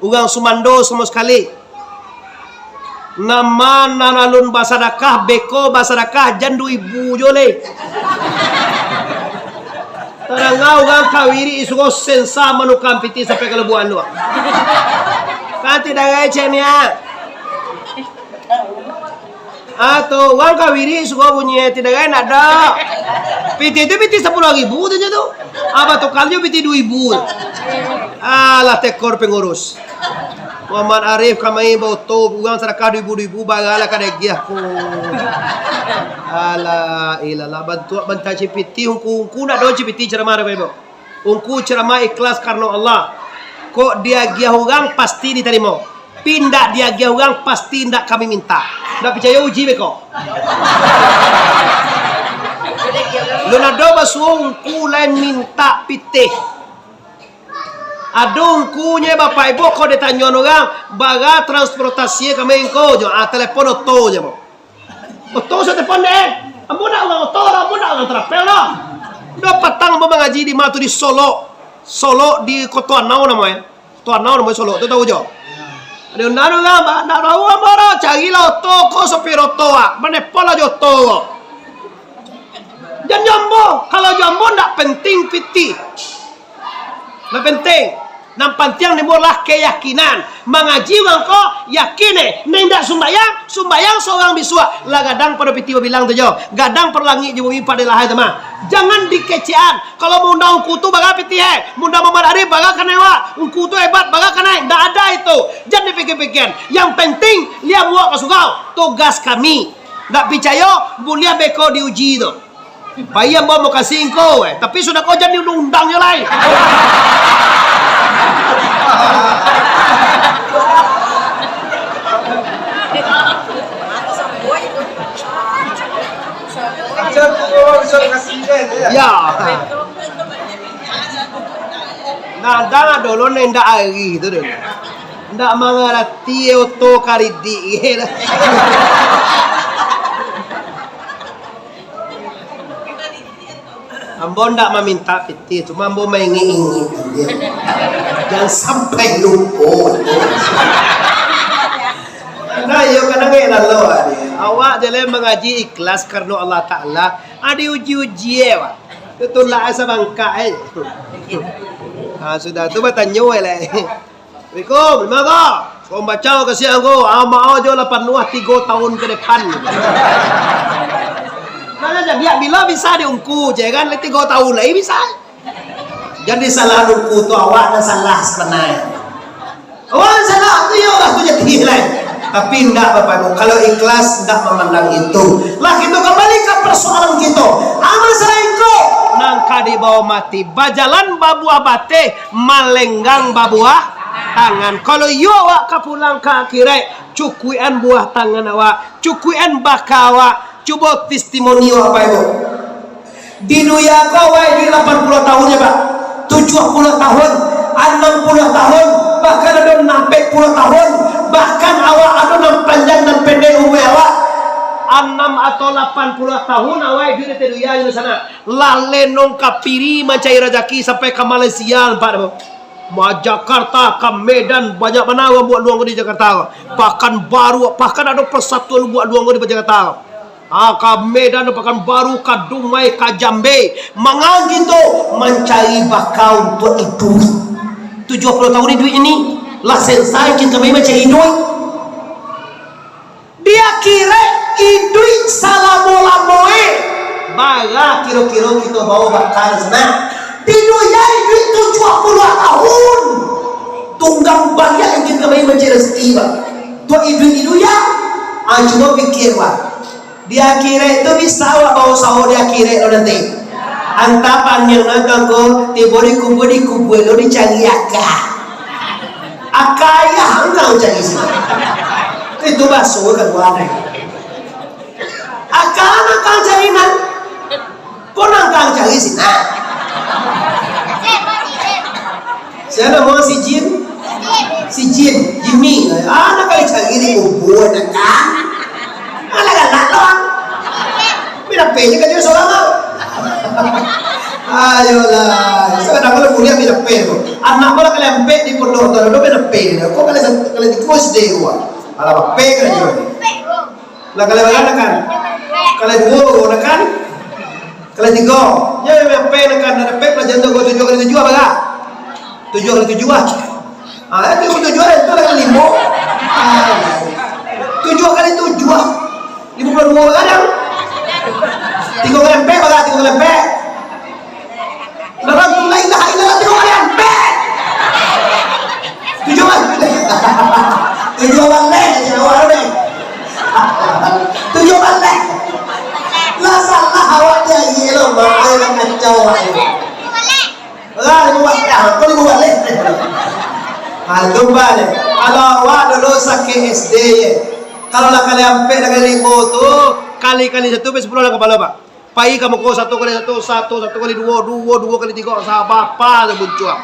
Urang sumando samo sakali. Nan ma nan alun basadakah, beko basadakah jan duo ribu jo lai. Tadanga urang ka wirik disuruah sensa manuka pitih sampai ka lubuak anu. Kan tidak gai cek ni, ah. Ah, tu, urang ka wirik suko bunyi, eh, tidak lain ada. Pitih tu pitih sapuluah ribu tu je tu. Apa tukarnyo pitih duo ribu? Alah, tekor pengurus. Muhammad Arif kamari baoto, urang sadakah duo ribu, duo ribu, baralah ka diagiah ko. Alah, ilalah, bantuak bantai cipiti, ungku-ungku nak doh cipiti ceramah dah, Bapak Ibu. Ungku ceramah ikhlas karano Allah. Kok diagiah urang, pasti ditarimo. Pi ndak diagiah urang, pasti ndak kami minta. Ndak picayo, uji beko. Lun ado basuo ungku lai minta pitih. Ado ungkunyo, Bapak Ibu, ko ditanyo urang, bara transportasi kami ko jo, ah, telepon oto je, mo. Oto sa telepon deh. Ambo ndak urang oto, ambo ndak urang travel doh. Dah patang ambo mangaji di ma tu, di Solok. Solok di Koto Anau namonyo. Koto Anau namonyo Solok tu, tahu jo? Ado nan urang, ba-, ndak tahu ambo doh, carilah oto ko, sopir oto, ah. Manepon lah jo oto ko. Jan jo ambo, kalau jo ambo ndak penting pitih. Nan penting, nan pantiang nimbullah keyakinan. Mangaji urang ko yakin, eh, nan indak sumbayang, sumbayang surang bisuak. Lah gadang pado pitih babilang tu jo. Gadang pado langik jo bumi pado lahai tu mah. Jangan dikecekan. Kalau maundang ungku tu bara pitih, eh. Maundang Muhammad Arif bara kanai wak. Ungku tu hebat bara kanai. Ndak ada itu. Jan dipikia-pikia. Yang penting, lia muak ka surau. Tugas kami. Ndak picayo, buliah beko diuji tu. Pai ambo mukasuik ko, eh, tapi sudah ko jan diundang-undang nyo lai. Ya. Nah, dah dulu ni ndak ari tu dulu. Ndak mangarati oto karidik ye lah. Ambo ndak maminta pitih, cuma ambo maingek-ingek. Jan sampai lupo. Nah, iyo, kadang kayak lalu, ade. Awak jaleh mangaji ikhlas karano Allah Ta'ala, ah, diuji-uji, eh, wak. Tu tulak asa bangkak, eh. Ah, sudah tu batanyo, eh, lah. Assalamualaikum, di ma ko? Suruah baco ka siang ko, ama jo lah panuah tigo tahun ka depan. Nah, jadi, bilo bisa diungku je kan, tigo tahun lai bisa. Jan disalahan ungku tu, awak nan salah sabananyo. Awak nan salah tu, iyo lah tu jadi lai. Tapi indak, Bapak Ibu, kalau ikhlas indak mamandang itu. Lah, kita kembali ka persoalan kita. Ama salaingko nan ka dibawa mati, bajalan babuah bateh, malenggang babuah tangan. Kalau iyo awak ka pulang ka akhirat, cukuikan buah tangan awak, cukuikan baka awak, cubo testimoni awak, Bapak Ibu. Di dunia ko awak iduik lapan puluah tahun, ya, Pak? Tujuah puluah tahun, anam puluah tahun, bahkan ado nan ampek puluah tahun, bahkan awak ado nan panjang nan pendek umua awak. Anam atau lapan puluah tahun awak iduik di dunia ini sana. Lah lenong ka piri mancari rajaki sampai ka Malaysia, nampak tu. Ma Jakarta, ka Medan, banyak bana urang buek luang di Jakarta. Pakanbaru, bahkan ado persatuan buek luang di Jakarta. Ha, ka Medan, Pakanbaru, ka Dumai, ka Jambi. Manga kito mancari baka untuak iduik. Tujuah puluah tahun iduik ini, lah selesai kito mancari iduik. Di akhirat iduik salamo-lamoe. Bara kiro-kiro kito bawa baka di sinan? Di dunia iduik tujuah puluah tahun. Tunggang baliak ingin kami mancari rezeki, Pak. Tuak iduik di dunia, ah, cubo pikir, Pak. Di akhirat tu bisa awak bausaho di akhirat lo nanti. Antah panjang nan ko, tibo di kubua, di kubua lo dicari aka. Aka ayah angkang cari sinan. Itu baso kalua deh. Aka angkang cari nan. Pun angkang cari sinan. Sia namo si Jin? Si Jin, Jimmy. Ah, nak kali cari di kubua, nak kan? Alah galak lo. Minapeh je ka jo sorang ah. Ayolah, sadang kalau kuliah minapeh tu. Anak malah kali ampek di pondok tu, ado minapeh. Kok kali satu, kali tigo S D tu, ah. Alah, bapeh ka jo. Lah, kali bara nak kan? Kali duo nak kan? Kali tigo. Nyo minapeh nak kan? Nak dapek pelajaran tu, tujuah kali tujuah bara? Tujuah kali tujuah ah. Ah, itu tujuah itu lah kali limo. Ah, tujuah kali tujuah. Limo puluah duo kadang. Tigo kali ampek, bara tigo kali ampek? Dalam tu la ilaha illallah tigo kali ampek. Tujuah kali. Tujuah baleh, je awak ni. Tujuah baleh. Lah salah awak dia, ye lo, mak, ai lah kacau awak ni. Lah, limo baleh, ah, kau limo baleh. Ha, tu balik. Kalau awak dulu sakit S D, ye. Kalau lah kali ampek, lah kali limo tu, kali-kali satu, sampai sapuluah lah kapalo, Pak. Pai ka muko, satu kali satu, satu, satu kali duo, duo, duo kali tigo, sabapa tu buncuang.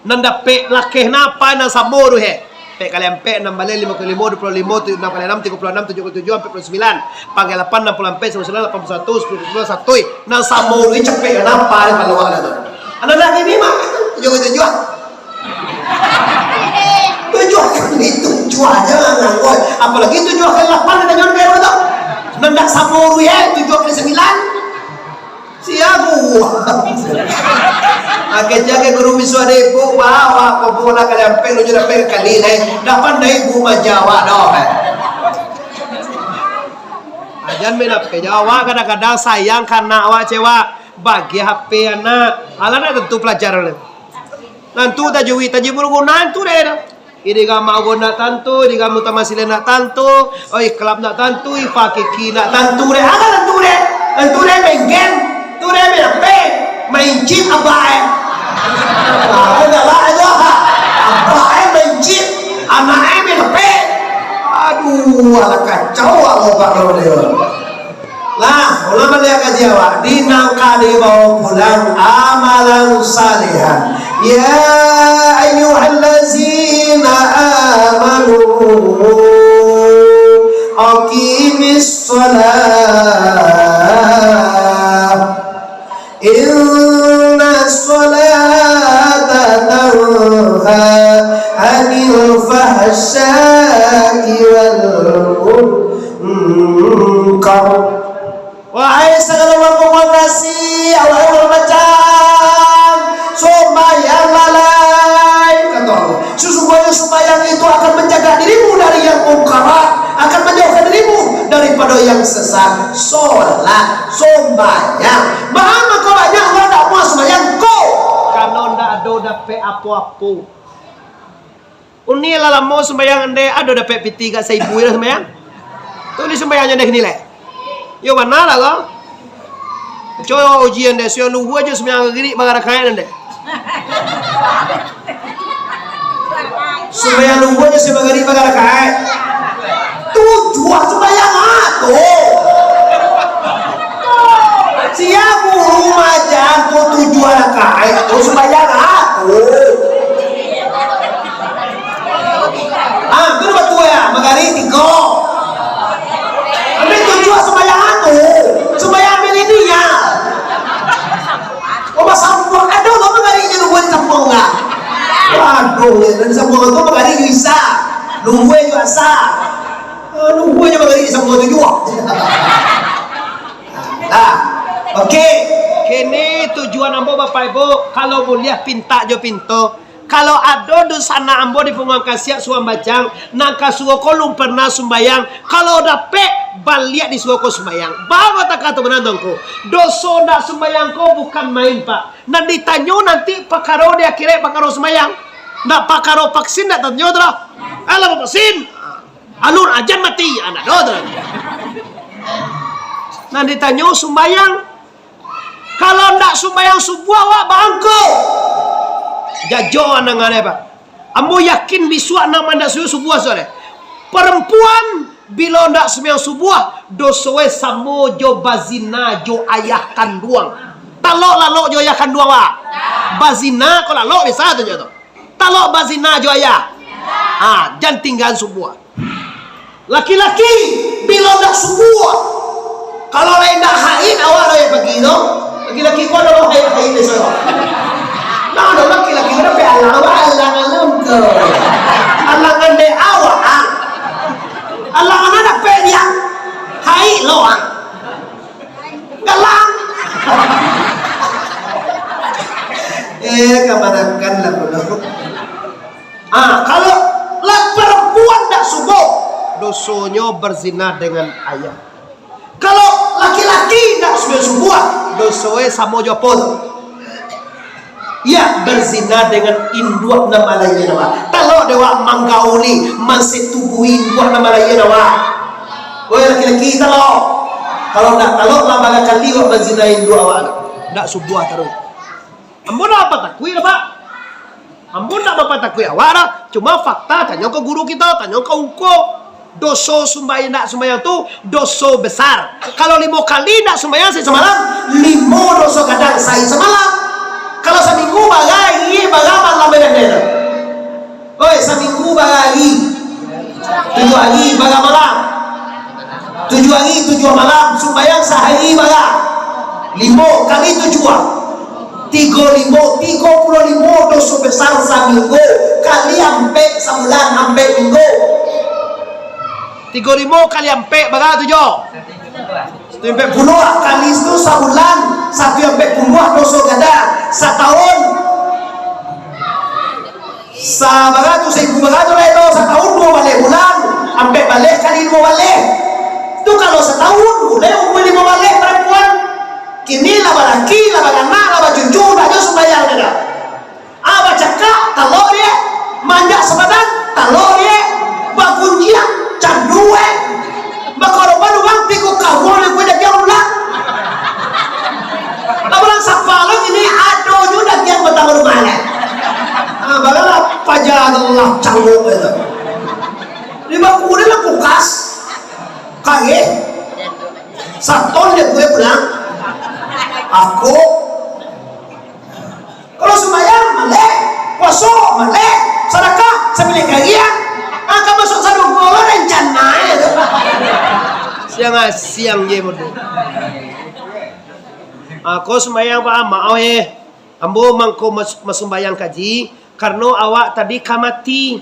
Nan dapek lakeh napa nan samo tu, he? Ampek kali ampek, anam baleh, limo kali limo, duo puluah limo, tu-, anam kali anam, tigo puluah anam, tujuah puluah tujuah, ampek puluah sambilan, ampek kali lapan, anam puluah ampek, sambilan puluah sambilan, lapan puluah satu, sapuluah puluah satu. Nan samo tu, capek napa nan kalau awak tu? Anak laki ni mah, tujuah puluah tujuah. Tujuah kali tujuah aja lah nganggur. Apalagi tujuah kali lapan, ada nyawa kayak tu. Nan dak samo tu, ya, tujuah kali sambilan. Sia guru. Akhirnya ke guru bisuak dek ibu, bawa ko bola kali ampek, lu juo dapek kali lai. Dah pandai ibu manjawab doh, eh. Ajan main ampek, jawab kadang-kadang sayang ka anak awak, cewek. Bagi H P anak. Alah, ndak tantu pelajaran. Tantu tajwid, tajwid berguna tu deh dah. Idgham ma'ago ndak tantu, idgham mutamatsilin ndak tantu, oh, iqlab ndak tantu, ikhfa hakiki ndak tantu deh. Apo tantu deh? Tantu deh main game, tu deh main H P, main chip abah eh. Ah, galak aja. Abah eh main chip, anak eh main H P. Aduh, alah kacau awak bapak kau ni. Lah, ulang baliak kaji awak. Di nan ka dibawa pulang amalan salihan. Ya ayyuhallazina amanu, aqimis shalah. Inna shalata tanha anil fahsya'i wal munkar. Wahai sagalo makhluk kekasih, awak urang macam, sumbayanglah lai, kato Allah. Sasungguahnyo sumbayang itu akan manjaga dirimu dari yang mungkarat, akan manjauhkan dirimu daripado yang sesat. Solat, sumbayang. Baa mangko banyak urang ndak amuah sumbayang ko? Karano ndak ado dapek apo-apo. Uni lah lamo sumbayang, andai ado dapek pitih agak saibu lah sumbayang. Tu ni sumbayang jo deh nilai. Yo bana lah ko. Coba ujian deh, sio luhua jo sumbayang maghrib bara rakaat deh. Sumbayang luhua jo sumbayang maghrib bara rakaat. Tujuah sumbayang atu. Sia guru maja tu tujuah rakaat tu sumbayang atu. Ah, tu batua ya, magari tigo. Ambil tujuah sumbayang atu. Sumbayang milenial. Oh, basambuang. Aduh, lo magari je luhua disambuang lah. Waduh, ya, dan disambuang tu magari je isa. Luhua je asa. Aduh, luhua je magari disambuang tujuah. Nah, oke. Kini tujuan ambo, Bapak Ibu, kalau buliah pintak jo pinto, kalau ado dunsanak ambo di Pungguang Kasiak Suang Bajang, nan ka suo ko lun parnah sumbayang, kalau dapek, baliak di suo ko sumbayang. Baa kok takato bana tu ngku? Doso ndak sumbayang ko bukan main, Pak. Nan ditanyo nanti pakaro di akhirat, pakaro sumbayang. Ndak pakaro vaksin ndak tanyo tu lah. Alah, vaksin. Alun ajan mati, anak doh tu. Nan ditanyo sumbayang. Kalau ndak sumbayang subuah, awak bangko. Jajo anang-anang, Pak. Ambo yakin bisuak nan mandak subuah, subuah, subuah. Parampuan, bilo ndak sumbayang subuah, dosoe samo jo bazina jo ayah kanduang. Talok lalok jo ayah kanduang, Pak. Bazina ko lalok bisa tu jo tu. Talok bazina jo ayah. Ha, jan tinggaan subuah. Laki-laki, bilo ndak subuah. Kalau lai ndak haid, awak lai pagi tu. Laki-laki ko ado haid, haid di sana. Nah, ado laki-laki ko dapek alang, alang, alang ke. Alangan dek awak, ah. Alangan dapek dia. Haid lo, ah. Galang. Eh, kamanakan lah pulo. Ah, kalau lah parampuan ndak subuah, dosonyo berzina dengan ayah. Kalau laki-laki ndak subuah-subuah, dosoe samo jo apo tu? Iyo, berzina dengan induak nan malahian awak. Talok dek awak manggauli, mansetubuhi induak nan malahian awak. Woi, laki-laki, talok. Kalau ndak talok, lah bara kali awak berzina induak awak tu. Ndak subuah taruih. Ambo ndak bapatakuik lah, Pak. Ambo ndak bapatakuik awak dah. Cuma fakta, tanyo ka guru kito, tanyo ka uko. Doso sumbayang, ndak sumbayang tu doso besar. Kalau limo kali ndak sumbayang sahari samalam, limo doso gadang sahari samalam. Kalau Saminggu bara ari, bara malam, beda-beda. Oi, saminggu bara ari. Tujuah ari, bara malam. Tujuah ari, tujuah malam. Sumbayang sahari bara. Limo kali tujuah. Tigo limo, tigo puluah limo doso besar saminggu. Kali ampek sabulan, ampek minggu. Tigo limo kali ampek, bara tu, Jo? Satu ampek puluah kali tu sabulan, satu ampek puluah doso gadang. Satahun, sabaratus ribu, baratus lah itu, satahun duo baleh bulan, ampek baleh kali duo baleh. Tu kalau satahun, buliah umua limo baleh parampuan. Kini lah balaki, lah baranak, lah bacucu, dak jo sumbayang dah. Ah, bacakak, talok dia. Manjak sabadan, talok dia. Bagunjiang, candu, eh. Bakoroban urang tigo karuang yang kau jadi ulang. Apalah sapa lo ini, ado nyo dagiang batang rumah, eh. Ah, bagalah paja Allah cangok itu. Di baku dia lah kulkas. Kageh. Saton dia kue pulang. Aku Kalau sumbayang, maleh. Puaso, maleh. Sadakah, sabilih kariang. Ah, ka masuak sarugo lo rencana e tu. Siang ah, siang je bodoh. Ah, ko sumbayang, Pak, maaf eh. Ambo mangko mas-, masumbayang kaji, karano awak tadi ka mati.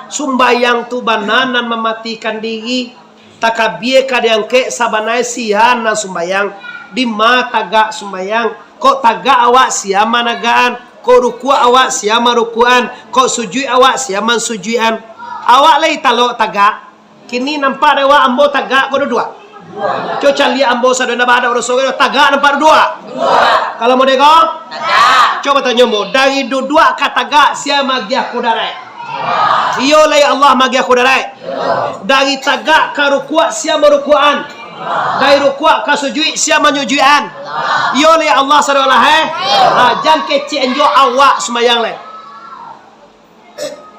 Sumbayang tu bana nan mamatikan diri. Takabia ka diangkek sabana e sia nan sumbayang. Dima tagak sumbayang? Kok tagak awak sia managaan? Kok rukuak awak sia marukuakan? Kok sujuik awak sia mansujuikan? Awak lai talok tagak. Kini nampak dek awak ambo tagak ko duduak? Cubo caliak ambo sadonyo nan baadok doso ko, tagak nampak duduak? Kalau model ko? Tagak. Cubo tanyo ambo, dari duduak ka tagak sia magiah kudaraik? Iyo lai Allah magiah kudaraik. Dari tagak ka rukuak sia marukuakan? Dari rukuak ka sujuik sia manyujuikan? Iyo lai Allah sadonyo lah, eh? Ha, jan kecek anjo awak sumbayang lai.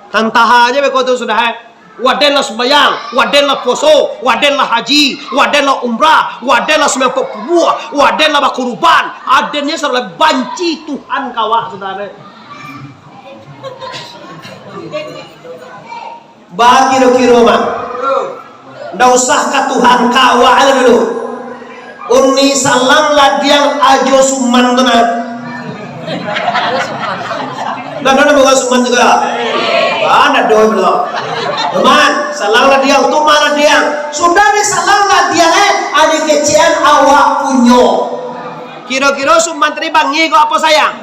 Tantaha aja beko tu sudah, eh. Waden lah sumbayang, waden lah puaso, waden lah haji, waden lah umrah, waden lah sumbayang ampek puluah, waden lah bakuruban, adennyo salah banci Tuhan ka awak sudah, eh. Bakiro-kiro mah. Ndak usah ka Tuhan, ka awak lah dulu. Uni salang ladiang ajo suman tu nah. Ndak ado namo urang suman juo. Ah, ndak ado pulo. Suman, salang ladiang, tu mah ladiang. Sudah di salang ladiang, eh, ado kecekan awak punyo. Kiro-kiro suman tadi bangih ko apo sayang?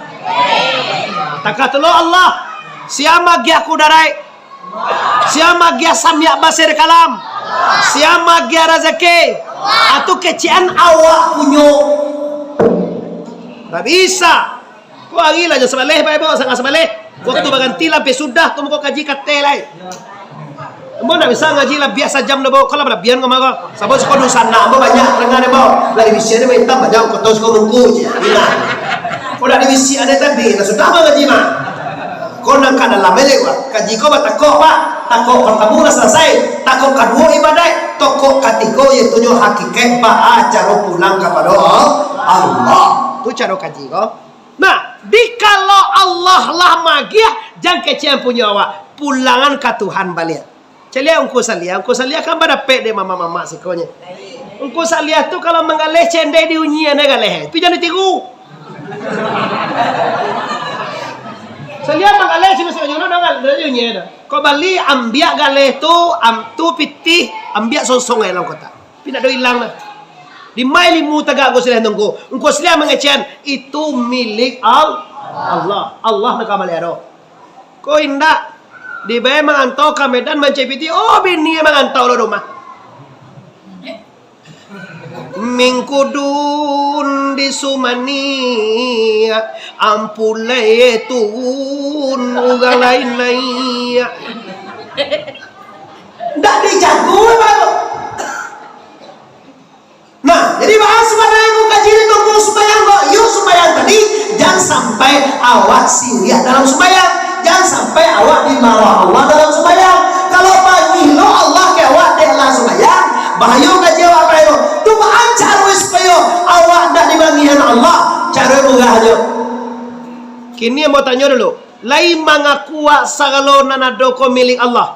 Takah tu lo Allah. Sia magiah kudaraik. Sia magiah samiak basir kalam. Sia magiah razaki. Atu kecekan awak punyo. Ndak bisa. Ko ari lah jo sabaleh, bae bawa sangat sabaleh. Waktu baganti lampeh sudah tu muko kaji kateh lai. Ambo ndak bisa ngaji labiah sajam doh, bawa. Kalau balabiahan ko mah ko. Sabab siko dunsanak ambo banyak danga deh, bawa. Lah dibisiak deh, hitam banyak, koto siko mungku je. Ingat. Ko ndak dibisiak deh tadi, lah sudah mah ngaji mah. Ko nan ka dalam aja, Pak. Kaji ko batakok, Pak. Takok partamo lah salasai. Takok kaduo ibadaik. Takok katigo, yaitunyo hakikaik baa caro pulang kapado Allah. Tu caro kaji ko. Nah, dikalau Allah lah magiah, jan kecekan punyo awak. Pulangan ka Tuhan baliak. Caliak Ungku Saliah, Ungku Saliah kan badapek dek mamak-mamak siko nyo. Ungku Saliah tu kalau manggaleh cendek diunyian e galeh, tu jan ditiru. Saliah manggaleh siko-siko nyo, dah diunyian e dah. Kok bali ambiak galeh tu, am-, tu pitih, ambiak sonsong e dalam kotak. Tapi ndak ado ilang lah. Dima ilimu tagak Ungku Saliah tu, Ungku? Ungku Saliah mangecekan, itu milik Al-, Allah. Allah nan ka maliharo. Ko indak, dibae mangantau ka Medan mancari pitih, oh, bini mangantau lo rumah. Mingkudun di Sumani, ampulai turun urang lain naiak. Ndak dijago baru. Nah, jadi bahas sabananyo kaji di tunggu sumbayang kok. Yuk sumbayang tadi, jan sampai awak siriah dalam sumbayang. Jan sampai awak dimarah Allah dalam sumbayang. Kalau bangih lo Allah ka awak dek lah sumbayang, bahayo kaji awak bahayo. Tu baa caro supayo awak ndak dibangihan Allah? Caro murah ajo. Kini ambo tanyo dulu, lai mangaku wak sagalo nan ado ko milik Allah?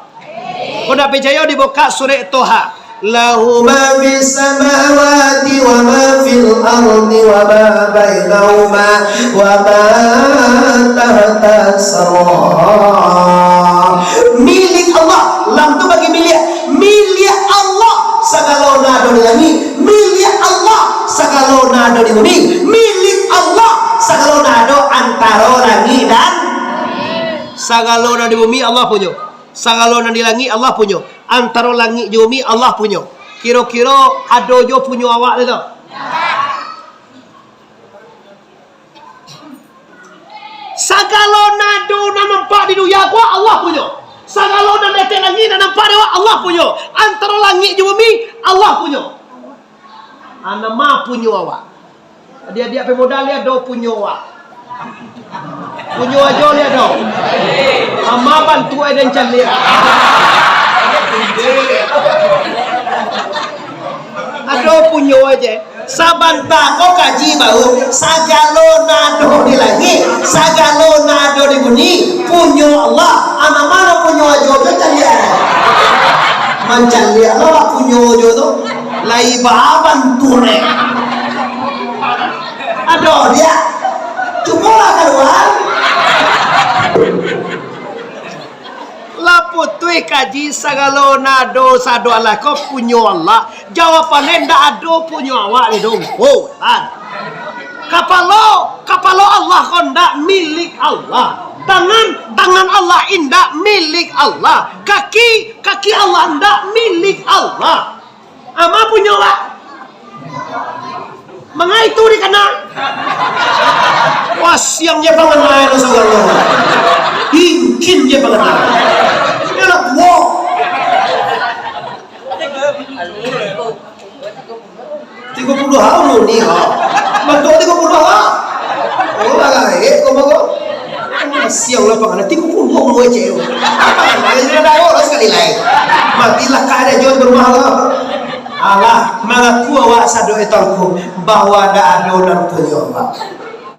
Kok ndak picayo, dibukak surek Toha. Lahu ma fis samawati wa ma fil ardi wa ma bainahuma wa ma tahtas sara. Milik Allah, lam tu bagi milik. Milik Allah sagalo nan ado di langik, milik Allah sagalo nan ado di bumi, milik Allah sagalo nan ado antaro langik dan sagalo nan di bumi Allah punyo. Sagalo nan di langik Allah punyo. Antaro langik jo bumi Allah punyo. Kiro-kiro ado jo punyo awak tu? Sagalo nan ado nan nampak di dunia ko Allah punyo. Sagalo nan di ateh langik nan nampak dek awak Allah punyo. Antaro langik jo bumi Allah punyo. Anak ma punyo awak? Adiak-adiak pemuda liek do punyo awak. Punyo ajo liek do. Ama bantuak den caliak. Ado punyo aje. Sabanta ko kaji baru, sagalo nan ado di langik, sagalo nan ado di bumi, punyo Allah. Anak mano punyo ajo tu caliak. Mancaliak lah punyo ajo tu. Lai babantuak. Aduh, dia. Cubolah kaluar. Lah putuih kaji sagalo nan ado sado alah ko punyo Allah. Jawabannyo ndak ado punyo awak ni dong. Oh, kan. Kapalo, kapalo Allah ko ndak milik Allah. Tangan, tangan Allah indak milik Allah. Kaki, kaki Allah ndak milik Allah. Ama punyo awak? Mangai tu dikana? Wah, siang je panganai lo sagalo. Ingkin je panganai. Yalah, kuo. Tigo puluah umur ni, ha. Bantuak tigo puluah, ha. Oh, lah gaek ko, ko. Siang lah panganai, tigo puluah umur je. Apa, ada orang sekali lai. Matilah kada jual berumah, ha. Alah, mangaku awak sado etongku, bahwa ndak ado nan punyo awak.